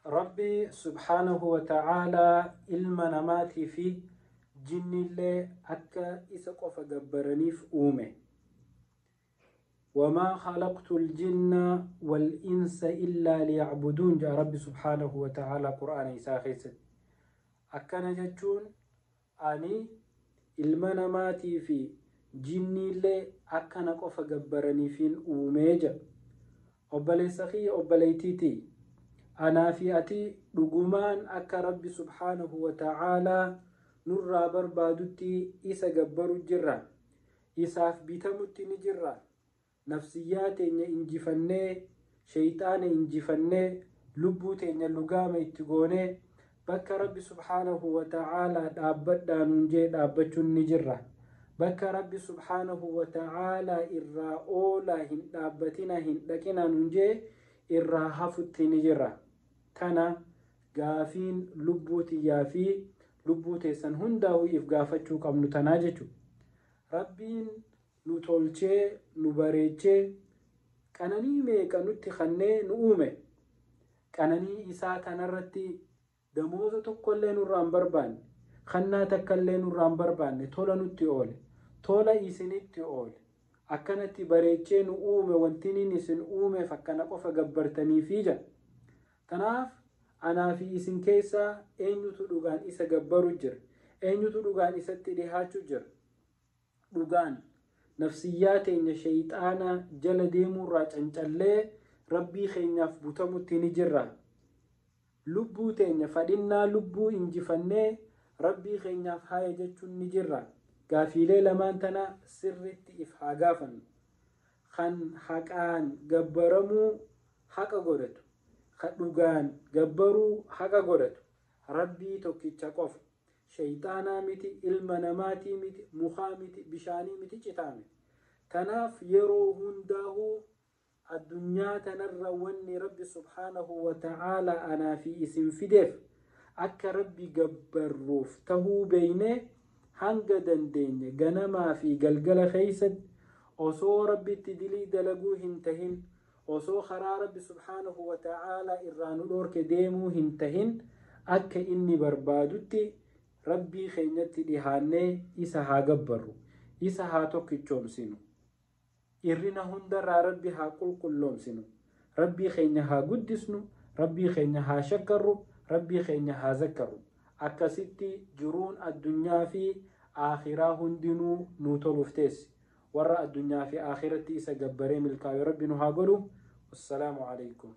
Rabbi subhaanahu wa ta'aalaa ilma namaatii fi jinniillee akka isa qofa gabbaraniif uume. Wamaa khalaqtu ljinna wal insa illaa liyacbuduun jedha Rabbi subhaanahu wa ta'aalaa Qur'aana isaa keessatti. Akkana jechuun ani ilma namaatii fi jinniillee akka na qofa gabbaraniifin uumee jedha. Obboleessa kiyya, obboleettii tiyya, anaa fi ati dhugumaan akka Rabbi subhaanahu wa ta'aalaa nurraa barbaadutti isa gabbaru jirra? Isaaf bitamutti ni jirra? Nafsiyyaa teenya injifannee, sheyxaana injifannee, lubbuu teenya lugaama itti goonee, bakka Rabbi subhaanahu wa ta'aalaa dhaabbadhaa nuun jee dhaabbachuun ni jirra? Bakka Rabbi subhaanahu wa ta'aalaa irraa oolaa, hin dhaabbatinaa, hin dhaqinaa nuun jee irraa hafutti ni jirra? Tana gaafiin lubbuu tiyyaa fi lubbuu teessan hundaa'uu if gaafachuu qabnu tanaa jechuudha. Rabbiin nu tolchee, nu bareechee, qananii meeqa nutti kannee nu uume. Qananii isaa tanarratti damooza tokkollee nurraa hin barbaanne, kannaa takkallee nurraa hin barbaanne, tola nutti oole, tola isinitti oole. Akkanatti bareechee nu uume, wantiniin isin uumeef akkana qofa gabbartaniifi jedha. Tanaaf anaa fi isin keessaa eenyutu dhugaan isa gabbaru jira? Eenyutu dhugaan isatti dhihaachuu jira? Dhugaan nafsiyyaa teenya sheyxaana jala deemuurraa cancallee Rabbii keenyaaf butamutti ni jirra? Lubbuu teenya, fadhinnaa lubbuu injifannee Rabbii keenyaaf haaya jechuun ni jirra? Gaafiilee lamaan tana sirritti if haa gaafannu. Kan haqaan gabbaramuu haqa godhatu, ka dhugaan gabbaruu haqa godhatu, Rabbii tokkicha qofa. Sheyxaanaa miti, ilma namaatii miti, mukaa miti, bishaanii miti, citaa miti. Tanaaf yeroo hundaahuu addunyaa tanarra wanni Rabbi subhaanahu wa ta'aalaa anaa fi isin fideef akka Rabbi gabbarruuf tahuu beeynee, hanga dandeenye ganamaa fi galgala keessatti osoo Rabbitti dilii dalaguu hin tahin, osoo karaa Rabbi subhaanahu wa ta'aalaa irraa nu dhoorke deemuu hin tahin, akka inni barbaadutti Rabbii keenyatti dhihaannee isa haa gabbarru, isa haa tokkichoomsinu. Irrina hundarraa Rabbi haa qulqulloomsinu. Rabbii keenya haa guddisnu, Rabbii keenya haa shakkarru, Rabbii keenya haa zakkarru. Akkasitti jiruun addunyaa fi aakhiraa hundinuu nuu toluuf teessi. Warra addunyaa fi aakhiratti isa gabbaree milkaayu Rabbi nu haa godhu. Wassalaamu alaikum.